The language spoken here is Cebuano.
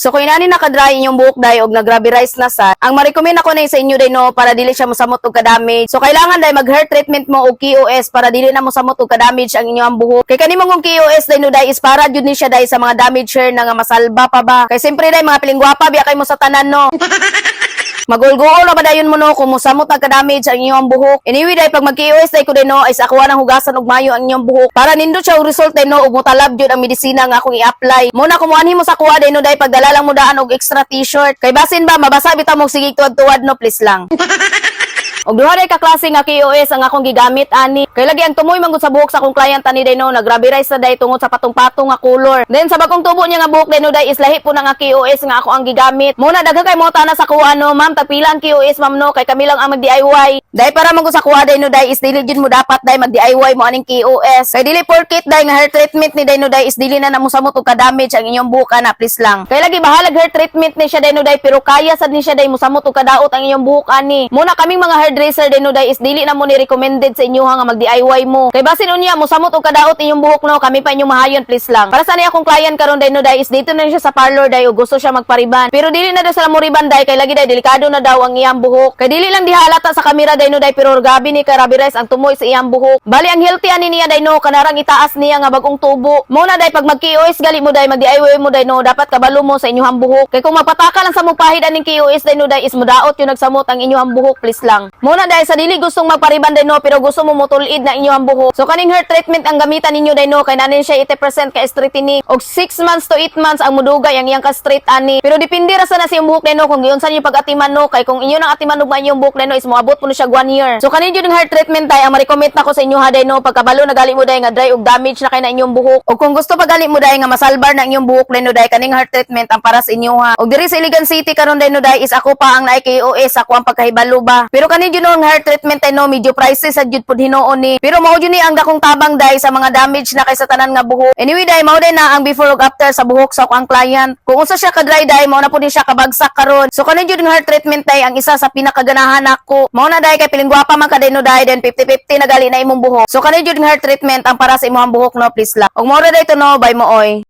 So kung inani naka-dry inyong buhok day og nag-rubberized na sa, ang ma-recommend ako na sa inyo day no, para dili siya mosamot og ka-damage. So kailangan day mag-hair treatment mo og KOS para dili na mosamot og ka-damage ang inyong buhok. Kay kani mong KOS day no day is para jud ni siya day sa mga damage hair na nga masalba pa ba. Kay siyempre day, mga pilinggwapa biya kay mo sa tanan no. Magulguol na ba dayon mo no kung musamot ang ka-damage ang inyong buhok. Anyway day, pag mag-KOS day ko day no is ako nang hugasan og mayo ang inyong buhok para nindot siya og result day no, ug motalab jud ang medisina nga akong i-apply. Muna kung muanhi mo sa kuha day no day, pagdala lang mo daan og extra T-shirt. Kay basin ba mabasa bitaw mo sige tuwad-tuwad no, please lang. Og duha day ka klase nga KOS ang akong gigamit ani. Kay lagi ang tumoy man gud sa buhok sa akong client ani day no, nag-rubberized na day tungod sa patong-patong nga color. Then sa bagong tubo niya nga buhok day no day is lahi po na nga KOS nga ako ang gigamit. Muna daghan kay mo tana sa kuha no, "Ma'am, tagpila ang KOS, ma'am no, kay kami lang ang mag-DIY." Day para man gud sa kuha day no day is dili jud mo dapat day mag-DIY mo aning KOS. Kay dili porket day nga hair treatment ni day no day is dili na namosamot og ka-damage ang inyong buhok ana, please lang. Kay lagi bahalag hair treatment ni siya day no day, pero kaya sad ni siya day mosamot og kadaot ang inyong buhok ani. Muna kaming mga hairdresser day no day is dili na mo ni recommended sa inyo nga mag-DIY mo. Kay basin unya mosamot og kadaot inyong buhok no, kami pa inyong mahayon, please lang. Para sa ni akong client karon day no day is dito na siya sa parlor day ug gusto siya magpariban. Pero dili na daw sila mo riban day kay lagi day delikado na daw ang iyang buhok. Kay dili lang diha halata sa kamera day no day, pero gabi ni ka rubberized ang tumoy sa iyang buhok. Bali ang healthy ani niya day no, kanarang itaas niya nga bagong tubo. Muna day pag mag-KOS gali mo day, mag-DIY mo day no, dapat kabalo mo sa inyong buhok. Kay kung mapataka lang sa mupahid aning KOS day no day is mudaot yung nagsamot ang inyong buhok, please lang. Muna day sa dili gustong magpariban day no, pero gusto mo mutulid na inyong buhok. So kaning hair treatment ang gamitan ninyo day no, kay nanin siya 80% ka straightening. Og 6 months to 8 months ang mudugay ang iyang ka straight ani. Pero depende ra sa na sa iyong buhok day no kung giunsa niyo pag-atiman no, kay kung inyo nang atiman ug inyong buhok day no is moabot po na siya 1 year. So kanin jud ang hair treatment day ang ma-recommend nako sa inyo ha day no, pagkabalo na gali mo day nga dry ug damage na kay na inyong buhok. Og kung gusto pa gali mo day nga masalbar na inyong buhok day no day, kaning hair treatment ang para sa inyo ha. Og diri sa Iligan City karon day no day is ako pa ang naay KOS, ako ang pagkahibalo ba. Pero kani jud ang hair treatment ay no, medyo pricey sa jud pud hinuon ni. Pero mao jud ni ang dakong tabang day sa mga damage na kay sa tanan nga buhok. Anyway day, mao day na ang before ug after sa buhok sa akong client. Kung unsa siya ka dry day, mao na pud ni siya kabagsak karon. So kani jud ang hair treatment day ang isa sa pinakaganahan nako. Mao na day kay pilinggwapa man ka day no day, then 50-50 na gali na imong buhok. So kani jud ang hair treatment ang para sa imong buhok no, please lang. Og mao ra day to no, bye mo oy.